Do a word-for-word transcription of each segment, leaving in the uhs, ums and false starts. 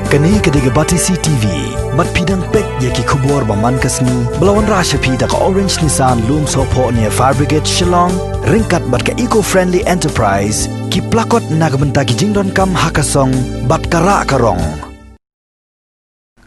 Kane ka dei ka Batesi T V. Bad phi dang peit ïa ki khubor ba man ka sngi ba la wanrah sha phi da ka Orange Nissan Lumsohphoh near Fire Brigade Shillong, ryngkat bad ka Eco Friendly Enterprise, ki plakot na ka bynta ki jingdonkam ha ka song bad ka rah ka rong.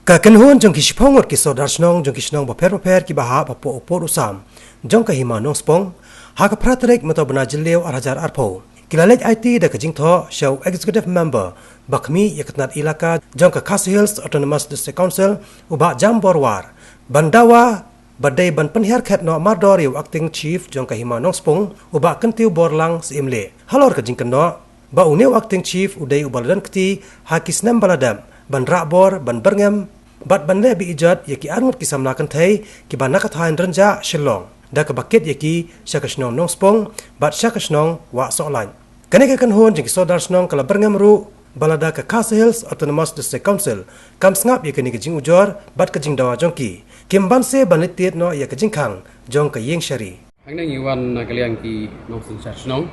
Ka kynhun jong ki shiphew ngut ki sordar shnong jong ki shnong bapher bapher kiba hap hapoh u pud u sam jong ka Hima Nongspung, ha ka phra tarik mynta u bnai Jylliew ar hajar arphew, ki la leit aiti da ka jingthoh sha u Executive Member ba khmih ïa ka tnat ilaka jong ka Khasi Hills Autonomous District Council, u Bah Jambor War, ban dawa ba dei ban pynhiar khet noh mardor ïa u Acting Chief jong ka Hima Nongspung, u Bah Kyntiew Borlang Syiemlieh, halor ka jingkynnoh ba une u Acting Chief u dei uba la don kti ha ki snem ba la dep ban rah bor, ban byrngem bad ban leh be-ijot ïa ki arngut ki samla kynthei kiba na ka thaiñ Rynjah Shillong, da kaba kit ïa ki sha ka shnong Nongspung bad sha ka shnong Wahsohlait. Kane ka kynhun jong ki sordar shnong ka la byrngem ruh ba lada ka Khasi Hills Autonomous District Council kam sngap ïa kane ka jingujor bad ka jingdawa jong ki, kim banse ban leit tied noh ïa ka jingkhang jong ka ïing shari. Hangne ngi wan na ka liang ki nongsynshar shnong,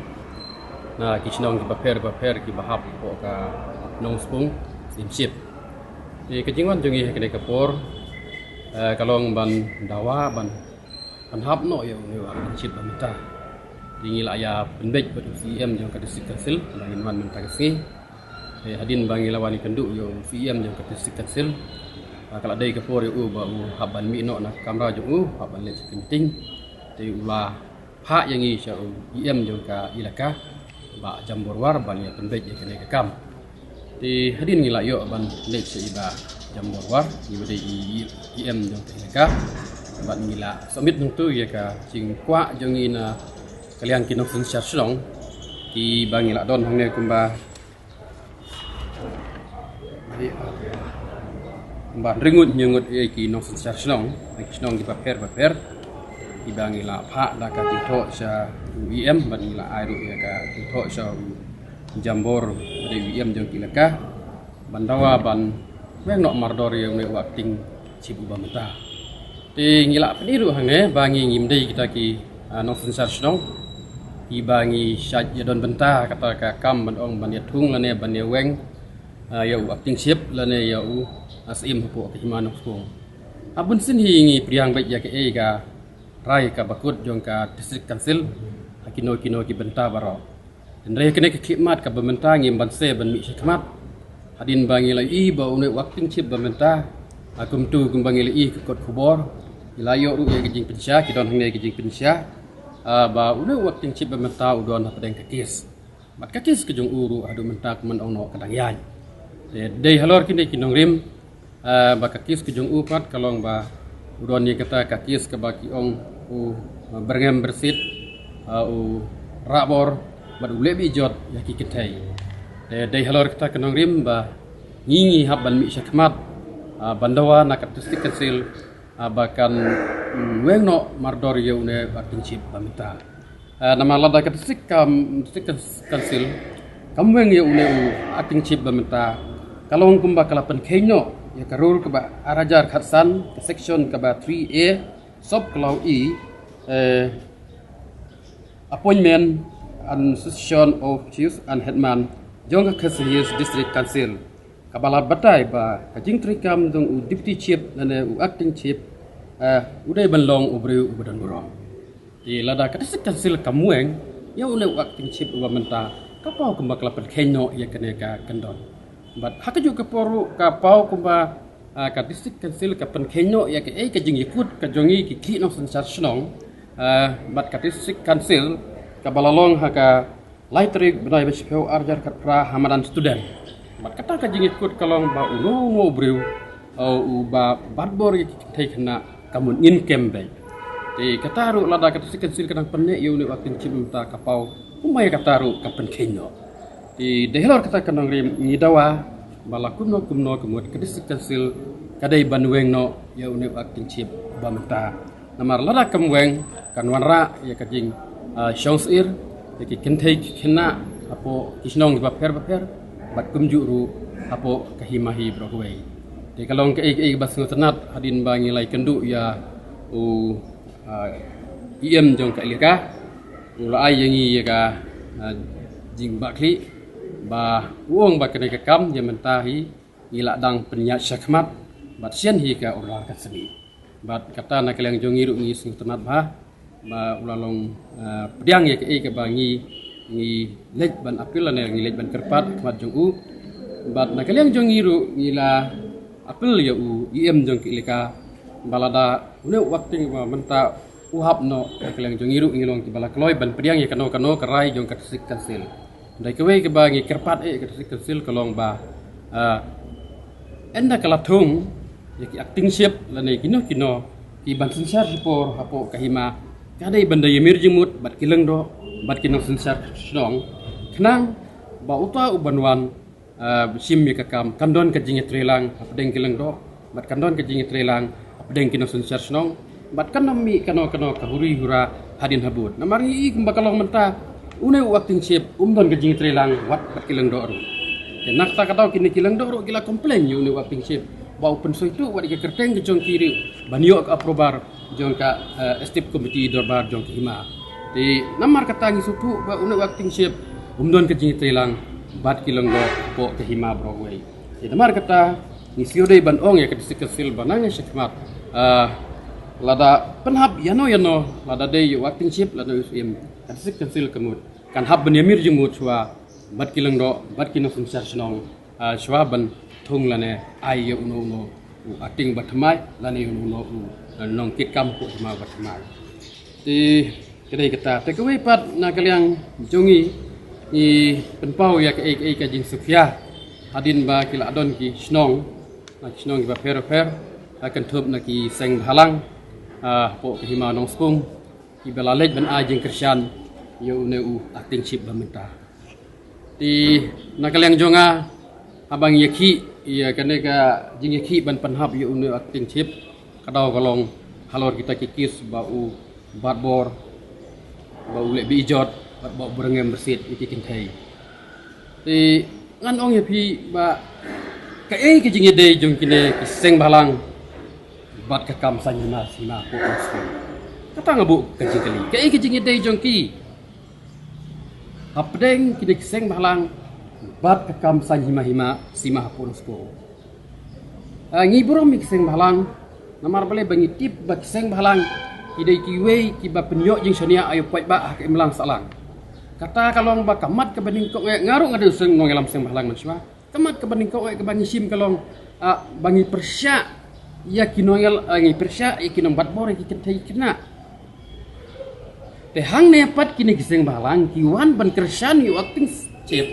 na ki shnong kiba pher bapher kiba hap hapoh ka Nongspung Syiemship. Te ka jingwan jong ngi ha kane ka por, eh, ka long ban dawa ban pynhap noh ïa une u Acting Chief ba mynta. Te ngi la ïa pynbeit bad u C E M jong ka District Council ba ngin wan mynta ka sngi. Te hadien ba ngi la wan ïakynduh ïa u C E M jong ka District Council, ah, ka la dei ka por ïa u ba u hap ban mih noh na ka kamra jong u, hap ban leit sha ka meeting. Te u la phah ïa ngi sha u E M jong ka ilaka, Bah Jambor War, ban ïa pynbeit ïa kane ka kam. Te hadien ngi la ïoh ban leit sha i Bah Jambor War, i ba dei i E M jong ka ilaka, bad ngi la submit nangtu ïa ka jingkwah jong ngi na ka liang ki nongsynshar shnong kiba ngi la don hangne kumba Ba hynriew ngut hynñiew ngut ïa ki nongsynshar shnong, na ki shnong kiba pher bapher, kiba ngi la phah da ka jingthoh sha u E M, bad ngi la ai ruh ïa ka jingthoh sha u Jambor, ba dei u E M jong ki ilaka, ban dawa ban weng noh mardor ïa une u Acting Chief uba mynta. Te ngi la pyni ruh hangne ba ngi ngim dei kita ki, ah, nongsynshar shnong kiba ngi shait ïa don bynta kata ka kam ban ong ban ïa thung lane ban ïa weng, ah, ïa u Acting Chief lane ïa u, ah, Syiem hapoh ka Hima Nongspung. Ha bun sien hi ngi pdiang beit ïa kaei ka rai kaba kut jong ka District Council ha kino kino ki bynta baroh. Hynrei kane ka khlieh mat kaba mynta ngim banse ban mih shakhmat. Hadien ba ngi la ïohi ba une u Acting Chief ba mynta, ah, kumtu kumba ngi la ïohi ha ki kot khubor, ngi la ïoh ruh ïa ka jingpynshai, ki don hangne ka jingpynshai, ah, ba une u Acting Chief ba mynta u don hapdeng ka kes. Bad ka kes ka jong u ruh haduh mynta kumba ong noh ka dang ïaid. Te dei halor kine ki nongrim, ah, ba ka kes ka jong u pat ka long ba u don ïa kata ka kes kaba ki ong u, ah, byrngem byrsit, ah, u rah bor, bad u leh bit jot ïa ki kynthei. Te dei halor kata ka nongrim ba ngi ngi hap ban mih shakhmat, ah, ban dawa na ka District Council, ah, ba kan, mm, weng noh mardor ïa une u Acting Chief ba mynta. Ah, namar lada ka District kam, District Council kam weng ïa une u Acting Chief ba mynta, ka long kumba ka la pynkheiñ noh ïa ka rule kaba ar hajar khatsan, ka section kaba three A, sub clause E, eh, Appointment and Succession of Chiefs and Headman jong ka Khasi Hills District Council, kaba la batai ba ka jingtrei kam jong u Deputy Chief lane u Acting Chief, eh, u dei ban long u briew uba don burom. Te lada ka District Council kam weng ïa une u Acting Chief uba mynta, ka paw kumba ka la pynkheiñ noh ïa kane ka kyndon. Bad ha kajuh ka por ruh ka paw kumba, ah, ka District Council ka pynkheiñ noh ïa kaei ka jingïakut ka jong ngi ki khlieh nongsynshar shnong, ah, bad ka District Council kaba la long ha ka lai tarik bnai ba shiphew ar hajar khatphra ha madan student. Bad kata ka jingïakut ka long ba uno uno u briew, uh, uba bat bor ïa ki kynthei khynnah ka mut ngin kem beit. Te kata ruh lada ka District Council ka dang pynneh ïa une u Acting Chief mynta ka paw, kumba ïa kata ruh ka pynkheiñ noh. Te dei halor kata ka nongrim ngi dawa ba la kumno kumno ka mut ka District Council ka dei ban weng noh ïa une u Acting Chief ba mynta. Namar lada kam weng kan wanrah ïa ka jing, ah, shong sir ïa ki kynthei ki khynnah hapoh ki shnong kiba pher bapher, bad kumjuh ruh hapoh ka hima hi baroh kawei. Te ka long kaei kaei kaba sngewtynnat hadien ba ngi la ïakynduh ïa u, ah, E M jong ka ilaka, u la ai ïa ngi ïa ka, ah, jingbakla ba u ong ba kane ka kam ïa mynta hi ngi la dang pynïaid shakhmat bad shen hi ka order ka sngi. Bad kata na ka liang jong ngi ruh ngi sngewtynnat bha ba u la long, eh, pdiang ïa kaei kaba ngi, ngi leit ban appeal lane ngi leit ban kyrpad khmat jong u. Bad na ka liang jong ngi ruh ngi la appeal ïa u EM jong ka elaka ba lada une u acting ba mynta u hap noh, na ka liang jong ngi ruh ngi long kiba la kloi ban pdiang ïa kano kano ka rai jong ka District Council. Dei kawei kaba ngi kyrpad eh ka District Council ka long ba, ah, ynda ka la thung ïa ki acting chief lane kino kino ki ban synshar shipor hapoh ka hima, ka dei ban da ïamir jingmut bad ki lyngdoh bad ki nongsynshar shnong, khnang ba uta u ban wan, ah, shim ïa ka kam kan don ka jingïatreilang hapdeng ki lyngdoh bad kan don ka jingïatreilang hapdeng ki nongsynshar shnong bad kan ym mih kano kano ka huri hura hadien habud. Namar ngi i kumba ka long mynta, une u acting chief um don ka jingïatreilang wat bad ki lyngdoh ruh. Te na kata ka daw kine ki lyngdoh ruh ki la complain ïa une u acting chief ba u pynsoi tuh wat ïa ka kyrteng ka jong ki ruh ban ïoh ka approval jong ka, eh, executive committee dorbar jong ka hima. Te namar kata ngi sngewthuh ba une u acting chief um don ka jingïatreilang bad ki lyngdoh hapoh ka hima baroh kawei. Te namar kata ngi sngewdei ban ong ïa ka District Council ba nang ïa shakhmat, ah, lada pynhap ïano ïano, lada dei ïa u acting chief lada u EM, ka District Council ka mut kan hap ban ïamir jingmut shuwa bad ki lyngdoh bad ki nongsynshar shnong, ah, shuwa ban thung lane ai ïa uno uno u acting ba thymmai lane uno uno u, ah, nongkitkam hapoh hima ba thymmai. Te ka dei kata, te kawei pat na ka liang jong ngi, ngi pynpaw ïa kaei kaei ka jingsngewkhia hadien ba ki la don ki shnong, na ki shnong kiba pher pher, ha kynthup na ki seng bhalang, ah, hapoh ka hima Nongspung, kiba la leit ban ai jingkyrshan ïa une u acting chief ba mynta. Te na ka liang jong nga, haba ngi ïakhih ïa kane ka jingïakhih ban pynhap ïa une u acting chief, ka daw ka long halor kita ki kes ba u bat bor, ba u leh beh jot bad ba u byrngem byrsit ïa ki kynthei. Te ngan ong ïa phi ba kaei ka jingïadei jong kine ki seng bhalang bad ka kam saiñ hima sima hapoh Nongspung? Kata nga buh ka jingkylli, kaei ka jingïadei jong ki hapdeng kine ki seng bhalang bad ka kam saiñ hima hima sima hapoh Nongspung? Ah, ngi burom ïa ki seng bhalang, namar balei ba ngi tip ba ki seng bhalang ki dei kiwei kiba pynïoh jingshaniah ïa u paidbah ha ka imlang sahlang. Kata ka long ba ka mat kaba nyngkong eh, nga ruh nga dei u seng nongïalam seng bhalang mynshuwa. Ka mat kaba nyngkong eh kaba ngi shim ka long, ah, ba ngi pyrshah ïa ki nongïal, ah, ngi pyrshah ïa ki nongbat bor ïa ki kynthei ki khynnah. Te hangne pat kine ki seng bhalang ki wan ban kyrshan ïa u acting chief,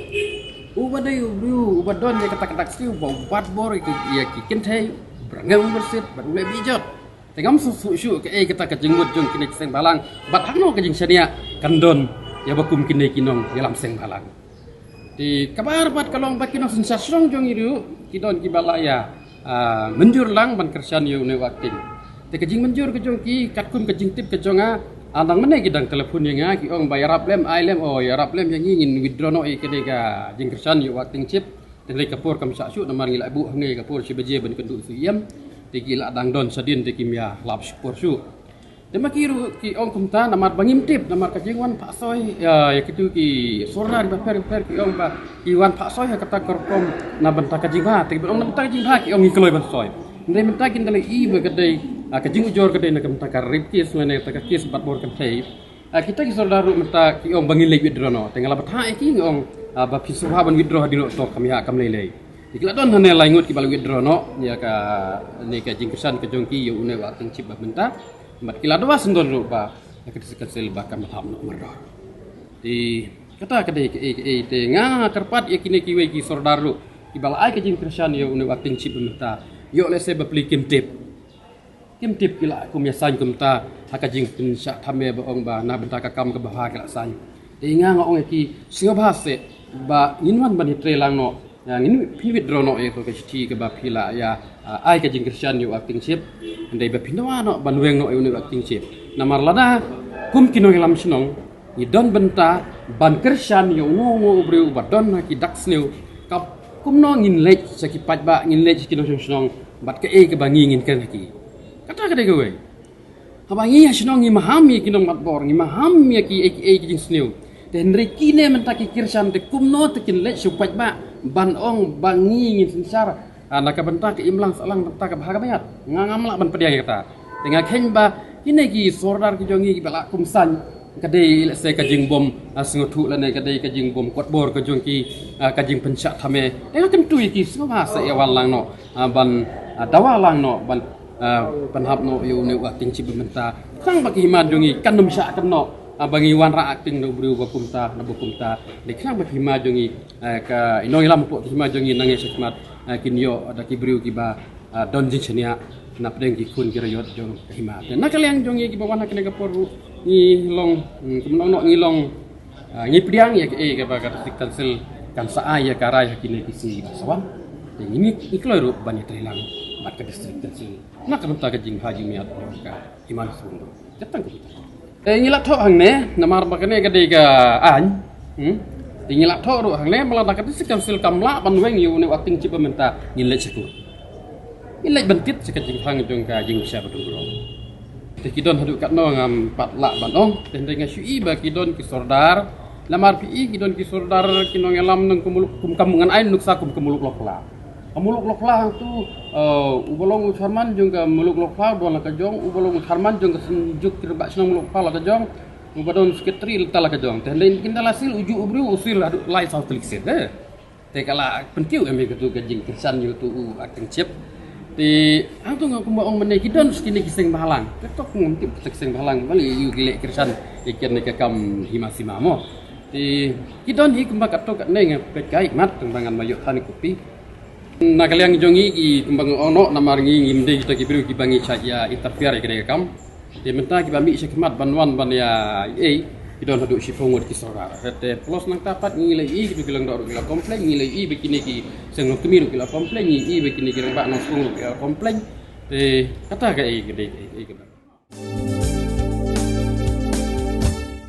uba dei u briew uba don ïa kata ka dak sniew ba u bat bor ïa ki, ïa ki kynthei, u byrngem byrsit bad u leh beh jot. Te ngam sngewthuh shuh kaei kata ka jingmut jong kine ki seng bhalang bad hangno ka jingshaniah kan don ïa ba kum kine ki nongïalam seng bhalang. Te kaba ar pat ka long ba ki nongsynshar shnong jong ngi ruh ki don kiba la ïa, ah, mynjur lang ban kyrshan ïa une u acting. Te ka jingmynjur ka jong ki katkum ka jingtip ka jong nga, ah, dang mynne ki dang telephone ïa nga ki ong ba ïarap lem, ai lem, oh ïarap lem ïa ngi, ngin withdraw noh ïa kane ka jingkyrshan ïa u acting chief. Te hynrei ka por kam shah shuh namar ngi la buh hangne ka por shi baje ban kynduh shu ïem. Te ki la dang don shadien te kim ïalap shipor shuh. Te ma ki ruh ki ong kumta namar ba ngim tip, namar ka jingwan phah soi ïa, ïa kitu ki sordar ba pher pher ki ong ba ki wan phah soi ha kata ka rukom na bynta ka jingbha. Te ki ong na bynta ka jingbha ki ong ngi kloi ban soi. Hynrei mynta kin da lei i ba ka dei, ah, ka jingujor ka dei na ka bynta ka rape case lane kata ka case bat bor kynthei. Ah, kita ki sordar ruh mynta ki ong ba ngin leit withdraw noh. Te nga la bthah ïa ki nga ong, ah, ba phi sngewbha ban withdraw hadien noh to kam ïa kam lei lei. Te ki la don hangne lai ngut kiba la withdraw noh ïa kane ka jingkyrshan ka jong ki ïa une u acting chief ba mynta. Bad ki la dawa syndon ruh ba ïa ka District Council ba kan hap noh mardor. Te kata ka dei kaei kaei, te nga kyrpad ïa kine kiwei ki sordar ruh kiba la ai ka jingkyrshan ïa une u acting chief ba mynta, ïoh lehse ba pli kim tip. Kim tip ki la kum ïa sign kumta ha ka jingpynshah thymmai ba ong ba na bynta ka kam kaba bha ki la sign. Te nga nga ong ïa ki, sngewbha seh ba ngin wan ban ïatreilang noh, ïa ngin, phin withdraw noh ïa ka shithi kaba phi la ïa, ah, ai ka jingkyrshan ïa u acting chief. Hynrei ba phin dawa noh ban weng noh ïa une u acting chief. Namar lada kum ki nongïalam shnong ngi don bynta ban kyrshan ïa uno uno u briew uba don ha ki dak sniew, ka kumno ngin leit sha ki paidbah, ngin leit sha ki nongshong shnong bad kaei kaba ngi ngin kren ha ki? Kata ka dei kawei. Haba ngi ha shnong ngi maham ïa ki nongbat bor, ngi maham ïa kiei kiei ki jingsniew. Te hynrei kine mynta ki kyrshan, te kumno te kin leit sha u paidbah ban ong ba ngi ngin synshar Ah, na ka bynta ka imlang sahlang, bynta ka bha ka miat, nga ngam lah ban pdiang ïa kata. Te nga kheiñ ba kine ki sordar ki jong ngi kiba la kumsan, ka dei lehse ka jingbym, ah, sngewthuh lane ka dei ka jingbym kot bor ka jong ki, ah, ka jingpynshah thame. Te nga kyntu ïa ki sngewbha sa ïa wan lang noh, ah, ban, ah, dawa lang noh ban, ah, pynhap noh ïa une u acting chief ba mynta. Khnang ba ka hima jong ngi kan ym shah kan noh, ah, ba ngi wanrah acting na u briew ba kumta, na ba kumta. Te khnang ba ka hima jong ngi, eh, ka i nongïalam hapoh ka hima jong ngi nangne shakhmat, eh, kin ïoh da ki briew kiba, ah, don jingshaniah na pdeng ki khun ki raiot jong ka hima. Te na ka liang jong ngi kiba wan ha kane ka por ruh ngi long, hmm, kumno ngi long, ah, ngi pdiang ïa kaei kaba ka District Council kan sa ai ïa ka rai ha kine ki sngi ba sa wan. Te ngi, ngi kloi ruh ban ïatrei lang bad ka District Council na ka bynta ka jingbha jingmiat jong ka hima Nongstoiñ. Te tang kumta. Eh, ngi la thoh hangne, namar ba kane ka dei ka aiñ. Hmm? Te ngi la thoh ruh hangne, ba lada ka District Council kam lah ban weng ïa une u acting chief ba mynta, ngin leit sha court. Ngin leit ban tied sha ka jingbha jong ka jingbishar ba dum burom. Te ki don haduh katno ngam pat lah ban ong, te hynrei nga shu i ba ki don ki sordar, namar phi i ki don ki sordar ki nongïalam nang kum ka muluk, kum kam ngan ai nuksa kum ka muluk Lokla. Ka muluk Lokla hangtu, eh, uba long u chairman jong ka muluk Lokla u don la ka jong, uba long u chairman jong ka Synjuk Kiba Shnong muluk Lokla la ka jong, uba don secretary lata la ka jong. Te hynrei kin da la sil u juh u briew u sil haduh lai saw tylli ki sien, eh. Te ka la pynkiew em ïa katu ka jingkyrshan ïa utu u acting chief. Te hangtu nga kumba ong mynne ki don sa kine ki seng bhalang. Te tok ngam tip ki seng bhalang, bali ïa ki leh kyrshan ïa kane ka kam hima sima mo. Te ki don hi kumba katto katne nga peit kai mat tang ba ngan ma ïoh than copy. Na ka liang jong ngi ki kumba nga ong noh namar ngi ngim dei kita ki briew kiba ngi shah ïa interfere ïa kane ka kam. Te mynta kiba mih sha khmat ban wan ban ïa ei ki don haduh shiphew ngut ki sordar. Te plus nangta pat ngi la i kitu ki lyngdoh ruh ki la complain, ngi la i ba kine ki seng longkmie ruh ki la complain, ngi i ba kine ki rangbah Nongstoiñ ruh ki la complain. Te kata ka ei ka dei ka ei ka dei.